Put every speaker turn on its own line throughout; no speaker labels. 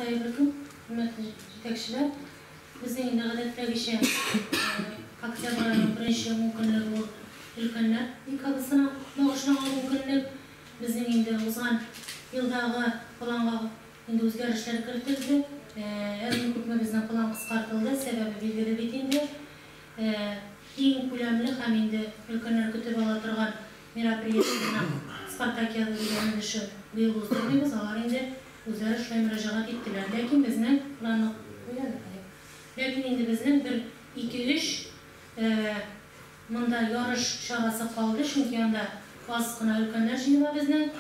Хәерле көн, хөрмәтле җитәкчеләр. Безнең инде гадәттәгечә октябрь аеның беренче ункөнлеге ул өлкәннәр декадасына багышланган ункөнлек. Безнең инде узган елдагы планга инде үзгәрешләр кертелде. Әзме-күпме безнең план кыскартылды, сәбәбе билгеле бит инде. Киң күләмле һәм инде өлкәннәр көтеп ала торган мероприятиеның Спартакиада дигән өлеше быел уздырмыйбыз, алар инде үзләре шулай мөрәҗәгать иттеләр. Ләкин безнең планны Ләкин инде безнең бер, ике, өч монда ярыш чарасы калды, чөнки анда аз кына өлкәннәр җыела безнең,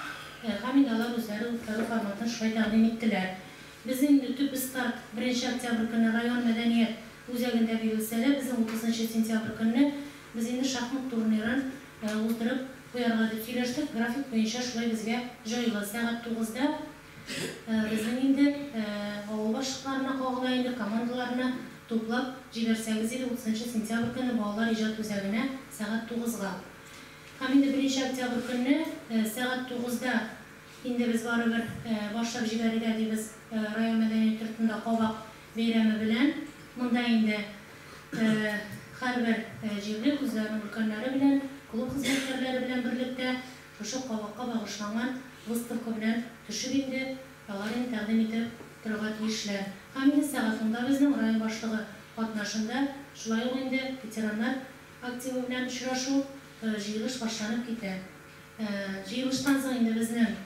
һәм инде алар үзләре үткәрү форматын шулай тәкъдим иттеләр. Безнең инде төп старт беренче октябрь көнне район мәдәният үзәгендә бирелсә дә, безнең утызынчы сентябрь көнне без инде шахмат турнирын уздырып куярга дип сөйләштек. График буенча шулай безгә җайлы. Сәгать тугызда безнең инде авыл башлыкларына кагыла инде, командаларны туплап җибәрсәгез иде утызынчы сентябрь көнне балалар иҗат үзәгенә сәгать тугызга. Һәм инде беренче октябрь көнне сәгать тугызда инде без барыбер башлап җибәрергә дибез район мәдәният йортында кабак бәйрәме белән. Монда инде һәрбер җирлек үзләренең өлкәннәре белән, клуб хезмәткәрләре белән берлектә шушы кабакка багышланган выставка белән төшеп инде алар инде тәкъдим итеп торырга тиешләр. Һәм инде сәгать унда безнең район башлыгы катнашында шулай ук инде ветераннар активы белән очрашу, җыелыш башланып китә. Җыелыштан соң инде безнең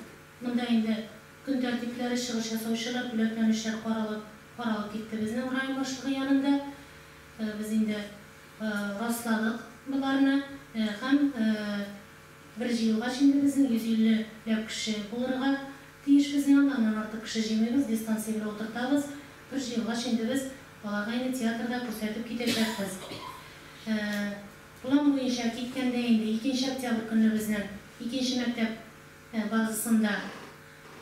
монда инде көн тәртипләре, чыгыш ясаучылар, бүләкләнүчеләр каралып, каралып китте безнең район башлыгы янында. Без инде расладык боларны һәм бер җыелгач инде безнең 150 ләп кеше булырга тиеш безнең анда, аннан артык кеше җыймыйбыз, дистанция белән утыртабыз. Бер җыелгач инде без аларга инде театрда күрсәтеп китәчәкбез. План буенча киткәндә инде икенче октябрь көнне безнең икенче мәктәп базасында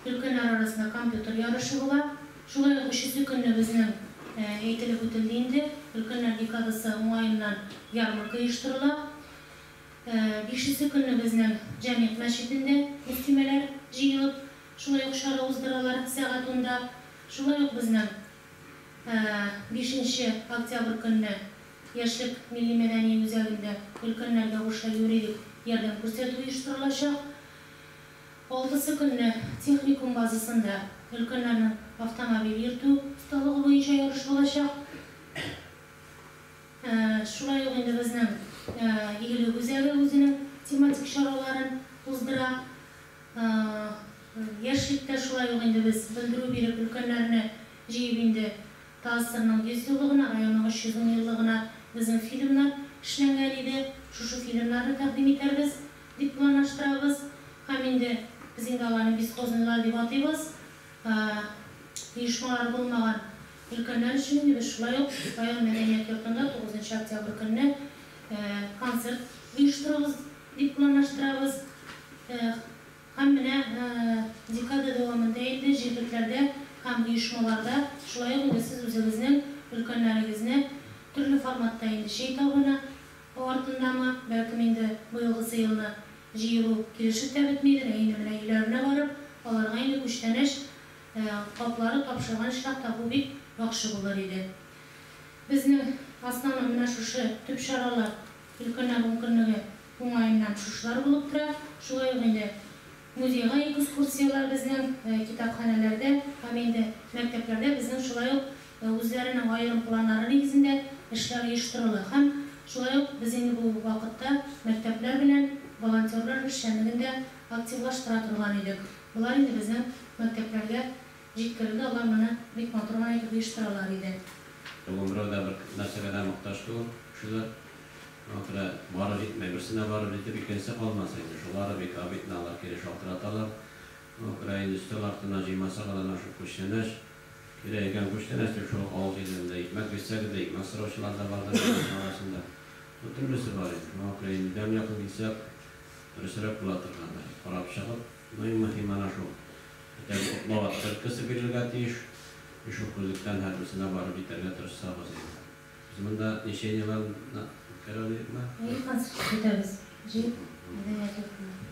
өлкәннәр арасында компьютер ярышы була. Шулай ук өчесе көнне безнең әйтелеп үтелде инде, өлкәннәр декадасы уңаеннан ярмарка оештырыла. Бишесе көнне безнең Җәмигъ мәчетендә мөслимәләр җыелып, шулай ук чара уздыралар сәгать унда. Шулай ук безнең бишенче октябрь көнне Яшьлек милли-мәдәни үзәгендә өлкәннәргә бушлай юридик ярдәм күрсәтү оештырылачак. Алтысы көнне техникум базасында өлкәннәрнең автомобиль йөртү осталыгы буенча ярыш булачак. Шулай ук инде безнең Игелек үзәге үзенең тематик чараларын уздыра. Яшьлектә шулай ук инде без белдерү биреп өлкәннәрне җыеп инде ТАССРның 100 еллыгына, районның 310 еллыгына безнең фильмнар эшләнгән иде. Шушы фильмнарны тәкъдим итәрбез дип планлаштырабыз. Һәм инде без инде аларны бесхозныйлар дип атыйбыз. Оешмалары булмаган өлкәннәр өчен инде без шулай ук район мәдәният йортында 9 октябрь көнне концерт оештырабыз дип планлаштырабыз. Һәм менә декада дәвамында инде җирлекләрдә һәм оешмаларда шулай ук инде сез үзегезнең өлкәннәрегезне төрле форматта инде чәй табыны артындамы, бәлкем инде быелгысы елны җыелу килешеп тә бетмидер, ә инде менә өйләренә барып, аларга инде күчтәнәч каплары тапшырган очракта бу бик яхшы булыр иде. Безнең основной менә шушы төп чаралар өлкәннәр ункөнлеге уңаеннан шушылар булып тора. Шулай ук инде музейга экскурсияләр безнең китапханәләрдә һәм инде мәктәпләрдә безнең шулай ук үзләренең аерым планнары нигезендә эшләр оештырыла. Һәм шулай ук без инде бу вакытта мәктәпләр белән волонтерлар эшчәнлеген дә активлаштыра торган идек. Болар инде безнең мәктәпләргә җиткерелде, алар моны бик матур гына итеп оештыралар иде.
Бүген берәү дә бер нәрсәгә дә мохтаҗ түгел, кешеләр. Шуңа күрә барып җитмәй. Берсенә барып җитеп, икенчесе калмаса инде. Шулары бик обидно, алар кире шалтыраталар. Шуңа күрә инде өстәл артына җыймасак да, әнә шул күчтәнәч, кирәк икән күчтәнәч дип, шул ук авыл җирлегендә икмәк бирсәгез дә, икмәк сораучылар да бардыр аларның арасында. Ну, төрлесе бар инде. Шуңа күрә инде өйдән якын килсәк, дөресрәк була торгандыр. Карап чыгып, ну, иң мөһиме әнә шул. Бүтән котлау открыткасы бирелергә тиеш. И шул күзлектән һәрберсенә барып җитәргә тырышсагыз иде. Без монда ничә елларны үткәрә дидекме?
Әйе, концерт көтәбез. Җыеп, мәдәният йортында.